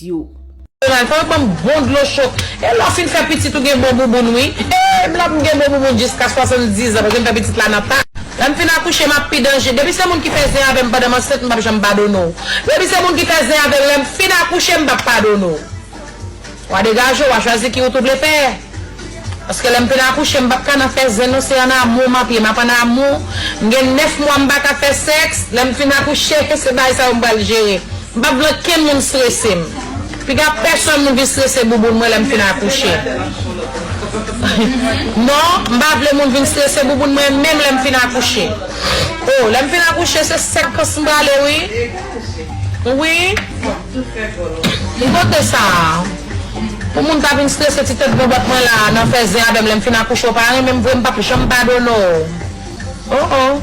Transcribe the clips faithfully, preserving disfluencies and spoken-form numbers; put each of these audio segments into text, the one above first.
yo. Donald, fò yo ban m bon dlo cho. E lè w fin fè pitit, ou gen bon bouboun, wi. E m la, m gen bon bouboun jiska swasanndiz an, paske m fè pitit la nan ta. Lè m fin akouche, m ap pi danje. Depi se moun ki fè zen avè m pandan m ansent, m p ap janm padone w. Depi se moun ki fè zen avè m, lè m fin akouche, m p ap padone w. W a degaje w, w a chwazi ki wout ou vle fè. Paske lè m fin akouche, m p ap ka nan fè zen non, se ann amou m ap ye. M ap ann amou, m gen nèf mwa m pa ka fè sèks, lè m fin akouche, se bagay sa yo m pral jere. M p ap vle okenn moun strese m. Piga pèsonn moun vin strese bouboun mwen lè m fin akouche. Non, m pa vle moun vin strese bouboun mwen menm lè m fin akouche. Oh, lè m fin akouche, se sèks m prale, wi. Wi. M kote sa. Pou moun ta vin strese ti tèt bobòt mwen la, nan fè zen avè m lè m fin akouche, w pa renmen m vre, m p ap janm padone w. Oh, oh.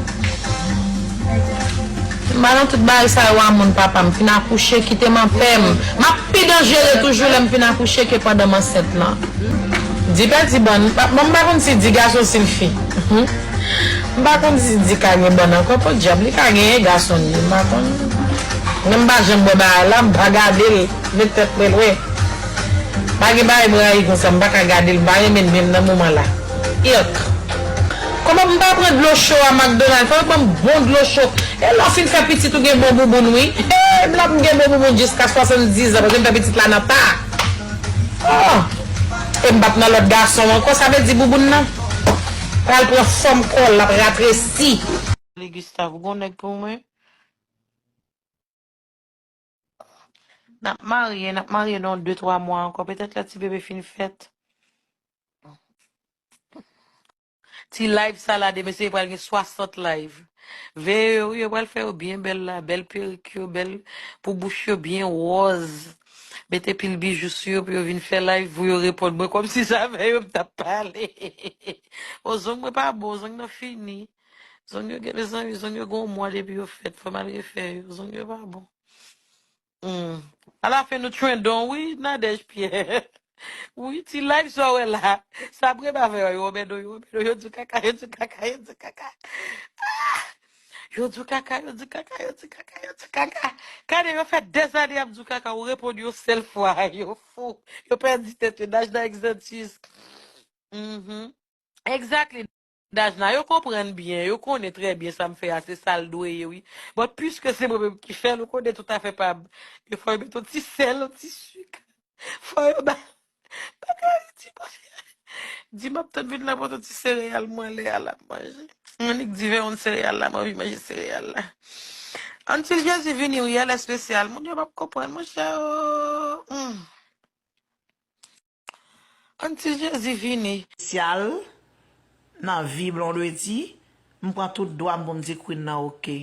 M pa nan tout bagay sa yo a moun, papa. M fin akouche, kite m anpè m. M ap pi danjere toujou lè m fin akouche ke pandan m ansent lan. Di pèdi bann, m pa, m pa konn si Di gason si l fi. M pa konn si Di ka gen bann ankò, podyab, li ka genyen gason li, m pa konn. Men m pa janm wè bagay la, m pa gade l, met tèt mwen lwen. Pa gen bagay mwen rayi konsa, m pa ka gade l, m pa renmen l menm nan moman la. Irk. Kòman m pa pran dlo cho a McDonald? Fò yo ban m bon dlo cho. E lè w fin fè pitit, ou gen bon bouboun, wi. E m la, m gen bon bouboun jiska swasanndiz an, paske m fè pitit la nan ta. Oh! E m p ap nan lòt gason ankò, sa vle di bouboun nan pral pran fòm kò l, l ap ratresi. Li Gustave, ou gon nèg pou mwen? N ap marye, n ap marye nan de twa mwa ankò. Petèt lè ti bebe fin fèt. Ti live sa la demen, se pral gen swasant live. Veye yo, wi, yo pral fè yo byen bèl la, bèl perik yo, bèl pou bouch yo byen wòz. Mete pil bijou sou yo pou yo vin fè live pou yo reponn mwen kòmsi se avè yo m t ap pale. O zong mwen pa bon, zong nan fini. Zong yo gen, mezanmi, zong yo gen yon mwa depi yo fèt, fò m al refè yo. Zong yo pa bon. Hmm. Alafen nou trendon, wi, Nadège Pierre. Wi, ti live sa w wè la. Sa prema fè yo, yo obèdo, yo obèdo, yo di kaka, yo di kaka, yo di kaka. Ah! Yo di kaka, yo di kaka, yo di kaka, yo di kaka. Kade yo fè dèzane y ap di kaka, ou reponn yon sèl fwa, yo fou. Yo pèdi tèt yo, Dajna Exantus. Mhm. Exactly. Dajna, yo konprann byen, yo konnen trè byen sa m fè a, se sa l dwe ye, wi. But piske se mwen menm ki fè l, ou konnen tout afè pa m. Yo fò yo mete yon ti sèl, yon ti sik. Fò yo ba. Bagay, di mwen. Di m ap tann vin la pote yon ti sereyal mwen lè a l ap manje. Annik di vè yon sereyal la, m anvi manje sereyal la. Antil Jezi vini, wi, a l espesyal. Moun yo p ap konprann, monchè, oh. Hmm. Antil Jezi vini. Espesyal nan vi Blondedy, m pran tout dwa m pou m di Queen nan oke.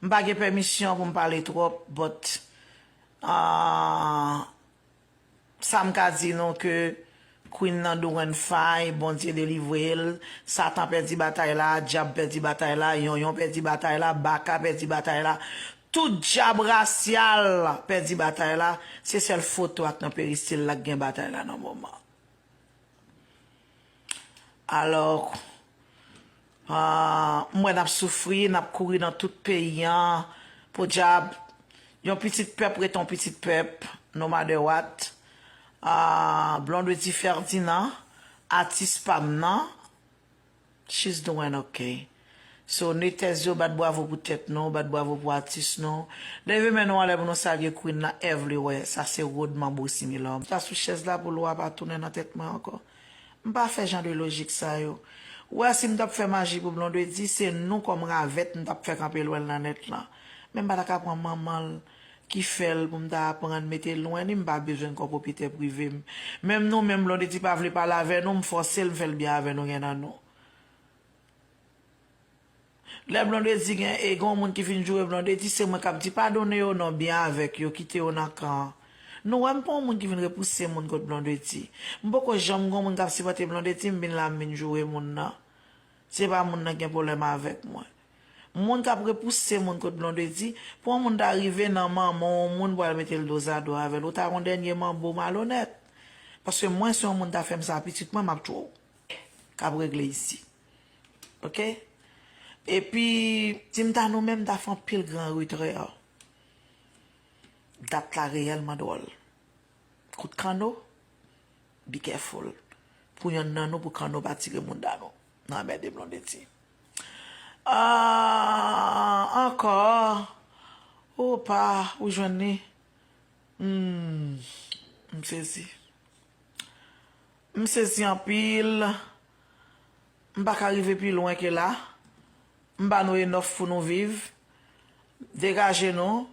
M pa gen pèmisyon pou m pale twòp, but, ah, sa m ka di nou ke Queen nan do and fay, Bondye delivre l, Satan pèdi batay la, dyab pèdi batay la, yonyon pèdi batay la, baka pèdi batay la, tout dyab rasyal pèdi batay la, se sèl foto ak nan peristil la k gen batay la nan moman. Alò, ah, m wè n ap soufri, n ap kouri nan tout peyi an, podyab, yon pitit pèp rete yon pitit pèp, no matter what. Ah, Blondedy Ferdinand, atis pa m nan, she's doing okay. So, Netèz yo, bat bwavo pou tèt nou, bat bwavo pou atis nou. Leve men nou anlè pou nou salye Queen nan everywhere. Sa se Rodman Bousimilòm. Sa sou chèz la pou lwa pa tounen nan tèt mwen ankò. M pa fè jan de lojik sa yo. Ou wè, si m t ap fè maji pou Blondedy, se nou kòm ravèt m t ap fè kanpe lwen l nan nèt lan. Men m pa ta ka pran manman l ki fè l pou m ta aprann mete l lwen li, m pa bezwen l kòm pwopyetè prive m. Menm nou menm, Blondedy pa vle pale avè nou, m fòse l, m fè l byen avè nou, gen nan nou. Lè Blondedy gen, e gen yon moun ki vin joure Blondedy, se mwen k ap di padone yo non, byen avèk yo, kite yo nan kan an. Nou wè m pa yon moun ki vin repouse moun kot Blondedy. M poko janm gen yon moun k ap sipòte Blondedy, m vin la m vin joure moun nan. Se pa moun nan gen pwoblèm avèk mwen. Moun k ap repouse moun kot Blondedy, pou yon moun ta rive nan manman yon moun pou al mete l dozado avè l, ou ta yon dènye manbo malonèt. Paske mwen, si yon moun ta fè m sa, pitit mwen, m ap tchwe w. K ap regle isi. Oke? Epi, si m ta nou menm, m ta fè anpil gran retrè. Dat la reyèlman dwòl. Kout kanno, be careful. Pou yonn nan nou, pou kanno pa tire mounda nou. Nan anmède Blondedy. Ah, ankò. Opa, ou jwenn li? Hmm, m sezi. M sezi anpil. M pa ka rive pi lwen ke la. M ba nou enòf pou nou viv. Degaje nou.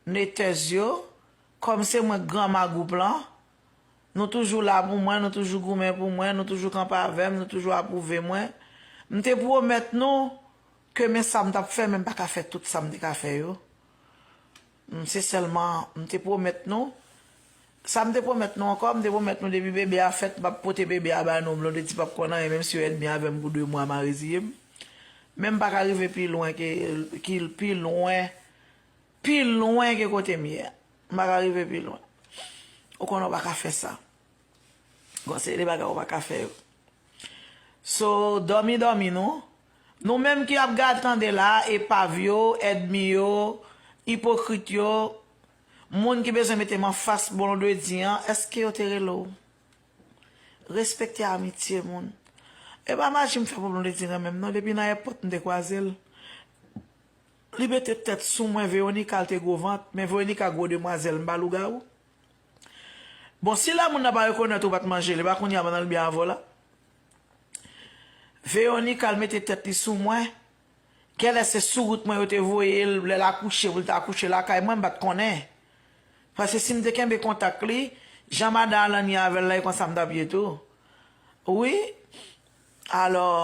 Netèz yo. Kòm se mwen granma gwoup lan. Nou toujou la pou mwen, nou toujou goumen pou mwen, nou toujou kanpe avè m, nou toujou apwouve mwen. M te pwomèt nou ke men sa m t ap fè, men m pa ka fè tout sa m te ka fè yo. M, se sèlman, m te pwomèt nou. Sa m te pwomèt nou ankò, m te pwomèt nou depi bebe a fèt, m ap pote bebe a ba nou, Blondedy p ap konn anyen, menm si yo ènmi avè m pou de mwa, m a reziye m. Men m pa ka rive pi lwen ke, ki, pi lwen, pi lwen ke kote m ye a. M pa ka rive pi lwen. Ou konnen w pa ka fè sa. Gon seri de bagay ou pa ka fè yo. So, dòmi, dòmi nou. Nou menm ki ap gad tande la, epav yo, ènmi yo, ipokrit yo, moun ki bezwen mete m anfas Blondedy an, èske yo te rele w? Respekte amitye moun. E pa maji m fè pou Blondedy renmen m non, depi nan èpòt m te kwaze l. Li mete tèt sou mwen, Veronica, l te gwo vant, men Veronica gwo demwazèl, m pa lougawou. Bon, si la moun nan pa rekonèt ou pa t manje, li pa kounye a pandan l byen avè w la. Veronica al mete tèt li sou mwen. Genlè se sou wout mwen yo te voye l, lè l akouche, pou l ta akouche lakay mwen, m pa t konnen. Paske si m te kenbe kontak li, jan madan Alan ye avè l la, e konsa m t ap ye tou. Wi. Alò,